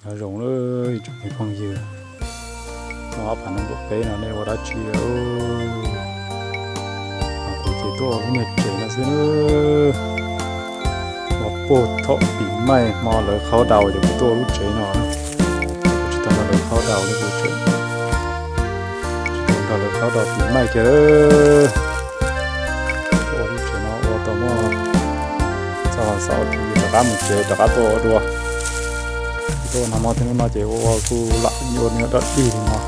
Nyob zoo ib tsoom phooj ywg, ob phav nees nkaum peb no nej ua dab tsi? Kuv ces tuaj ua lub niag tsev no xwb na. Ua puag thaum pim maij hmo lawv qhaub daus ces kuv tuaj ua lub tsev no. Tsis tau nrog lawv qhaub daus li, kuv tseem tsis tau nrog lawv qhaub daus pim maij kiag. Tuaj ua lub tsev no ua tau muaj txog xaus ces rov qab mus tsev rov qab tuaj ua dua. Tuaj ua nag hmo thiab hnub no ces ua ua kuj lam ua niag dab dig li no,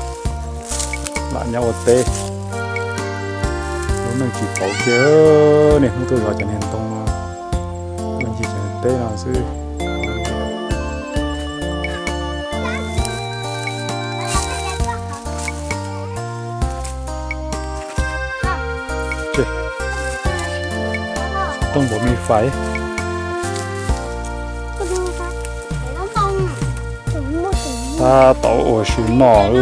lam nyob ua teb. Lub neej tsis pauv kiag, niaj hnub tuaj zov cov niag ntoo no, tuaj ncig cov niag teb no xwb. Rooj npaum me fais. Tab tom ua su noj.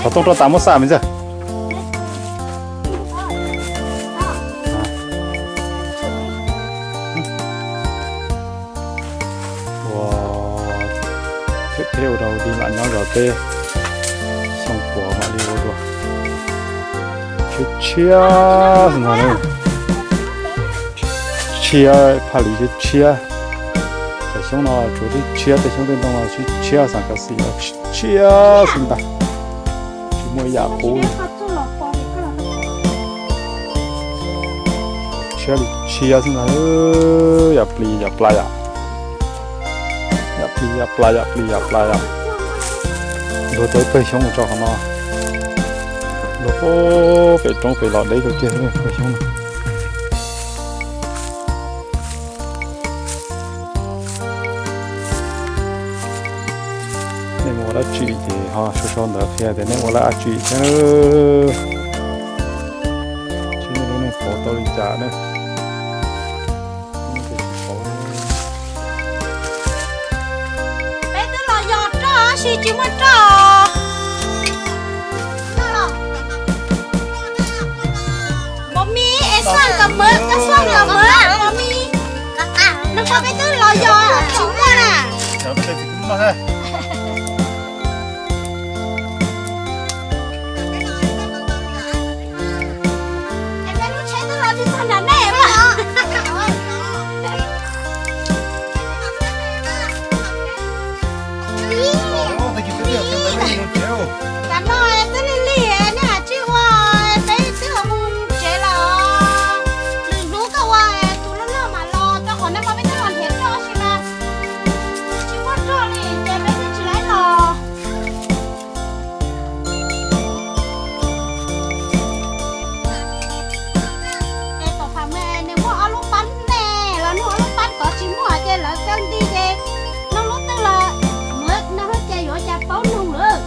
Xov tooj rau tas muab xa me ntxawg. Ua thiab thiab ua rau li mam nyob zov teb, xyoo puav mam li ua dua. Tshiab tshiab xwb ntag, tshiab phaj li tshiab tshiab. Cov xyoob no tsuav tshiab tshiab, tej xyoob tej ntoo no tshiab tshiab, xav kav xim no tshiab tshiab xwb ntag, tsis muaj yam qub li. Tshiab li tshiab xwb ntag, yam plis yam plas yam, yam plis yam plas yam plis yam plas yam. Luag tau ib pawg xyoob mus tso qhov no, luag pem roob pem los deb kawg kiag pawg xyoob no. Nej mus ua dab tsi ces ho sau sau ntawv qhia tias nej ua dab tsi thiab. Seb nej lub neej pauv tau li cas ne. Peb twb los yos roj tab sis tsis muaj roj. Mos mis es xuaj kom mawv, koj xuaj kom mawv mos mis. Nag hmo peb twb los yos tsis muaj na. Es peb lub tsheb twb los tsis txog nram nej mas. Tam no twb lig lig, nej hais tsis ua, peb twb los mus tsev lawm. Lwm hnub koj ua tus loj loj mam los, rau qhov nag hmo peb twb los nrhiav roj tab sis mas tsis muaj roj li ces peb twb tsis laib los. Es tom pam nws muaj ob lub pab ne, los nug ob lub pab, kov tsis muaj ces lawv kaw nti ces nug lub twg los muaj nug ces yuav cas paub nug lawm.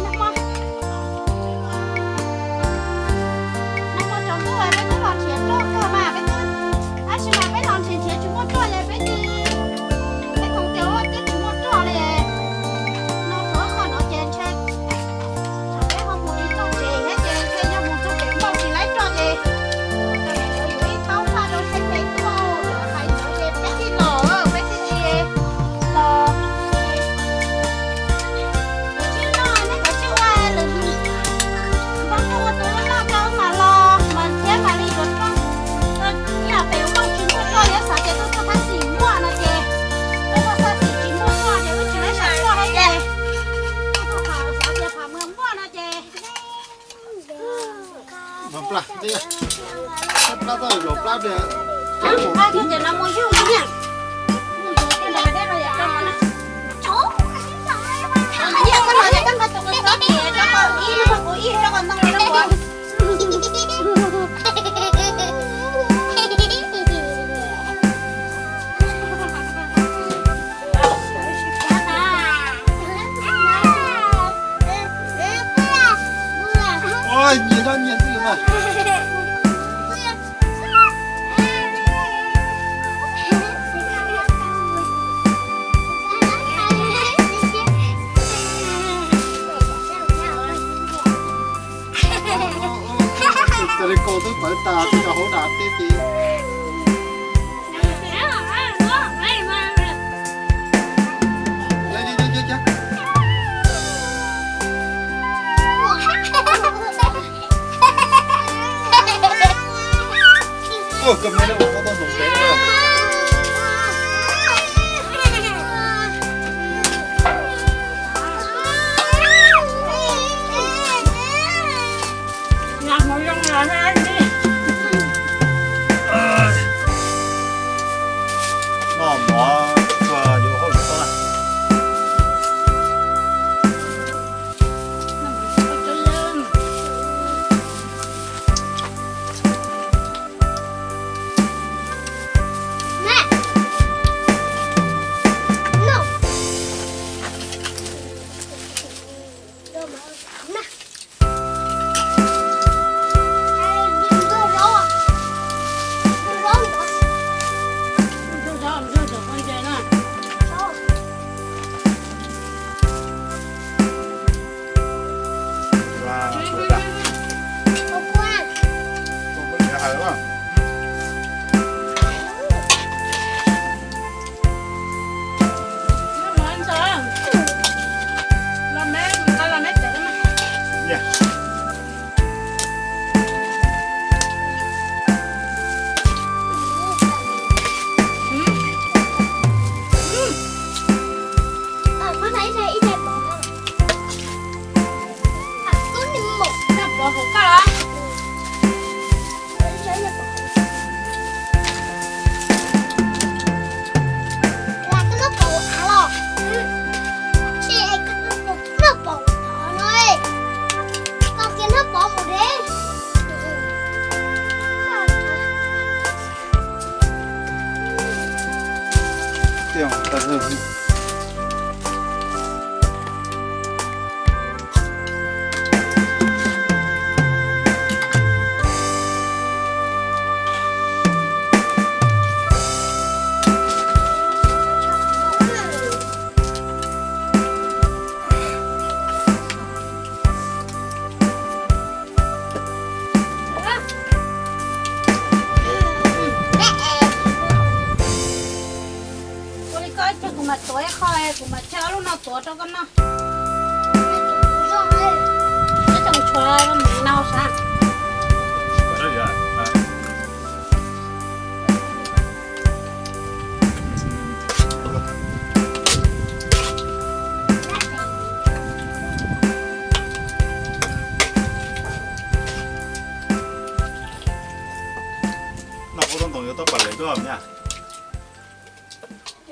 Nag hmo tsaus ntuj peb twb los nrhiav roj kawg mas peb twb, tab sis mas peb los nrhiav nrhiav tsis muaj roj ces peb cia li, peb koom tias ua twb tsis muaj roj li. No rau qhov no ces ntshe tsam peb ho mus tsis txog tsev thiab ces ntshe yog mus txog tsev npaj tsis laib roj ces, ces yuav ib taub faj rau seb peb tuaj hais ntawd ces peb thiaj los, peb thiaj li los. Tsis no nej kav tsij ua lwm hnub, npaj ua tus loj loj rau mas los mas thiab mam li yuav roj. Yam pem ua tsis muaj roj, yog xav tias tuaj txog thaj xim muaj no ces, tuaj txog thaj xim tsis muaj roj ces wb tsis laib sam roj thiab ces, tuaj txog thaj xav tias phav muag muaj no ces. Ôi, nyias nyob nyias twj ywm mas. Twb pawv tas, twb cov hauv nas tib si. Ua, koj me ne, ua koj toj ntoo pem na. Noj mov txog yuav hauj lwm tod na. Ua li koj ib teg kuv mam tuav ib qho, kuv mam txhij ob lub no tuav rau koj noj. Ib teg tshuav mam noj sav. Noj kub toob ntoo yuav tau pam lem tuaj na.